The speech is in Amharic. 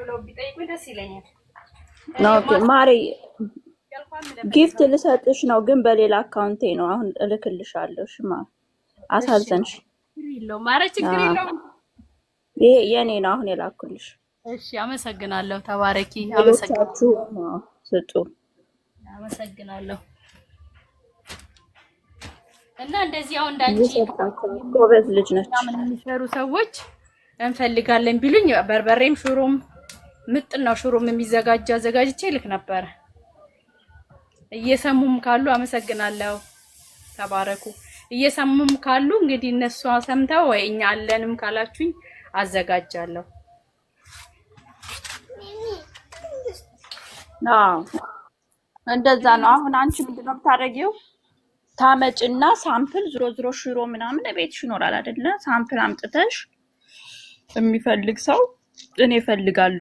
ብለው ቢጠይቁኝ ደስ ይለኛል። Okay ማሪ፣ gift ልሰጥሽ ነው፣ ግን በሌላ account ኤ ነው። አሁን እልክልሻለሁ። እሺ ማ አሳዘንሽ። የለውም። ኧረ ችግር የለውም። ይሄ የኔ ነው አሁን የላኩልሽ። እሺ አመሰግናለሁ። ተባረኪ። አመሰግናለሁ። ሌሎቻችሁ ስጡ። አመሰግናለሁ። እና እንደዚህ አሁን እንዳንቺ ጎበዝ ልጅ ነች። ምናምን የሚሰሩ ሰዎች እንፈልጋለን ቢሉኝ በርበሬም ሽሮም ምጥን ነው፣ ሽሮም የሚዘጋጅ አዘጋጅቼ ልክ ነበረ። እየሰሙም ካሉ አመሰግናለሁ። ተባረኩ። እየሰሙም ካሉ እንግዲህ እነሱ ሰምተው ወይ እኛ አለንም ካላችሁኝ አዘጋጃለሁ። አዎ እንደዛ ነው። አሁን አንቺ ምንድነው የምታደርጊው? ታመጭና sample ዝሮ ዝሮ ሽሮ ምናምን ቤትሽ ይኖራል አይደለ? Sample አምጥተሽ የሚፈልግ ሰው እኔ እፈልጋለሁ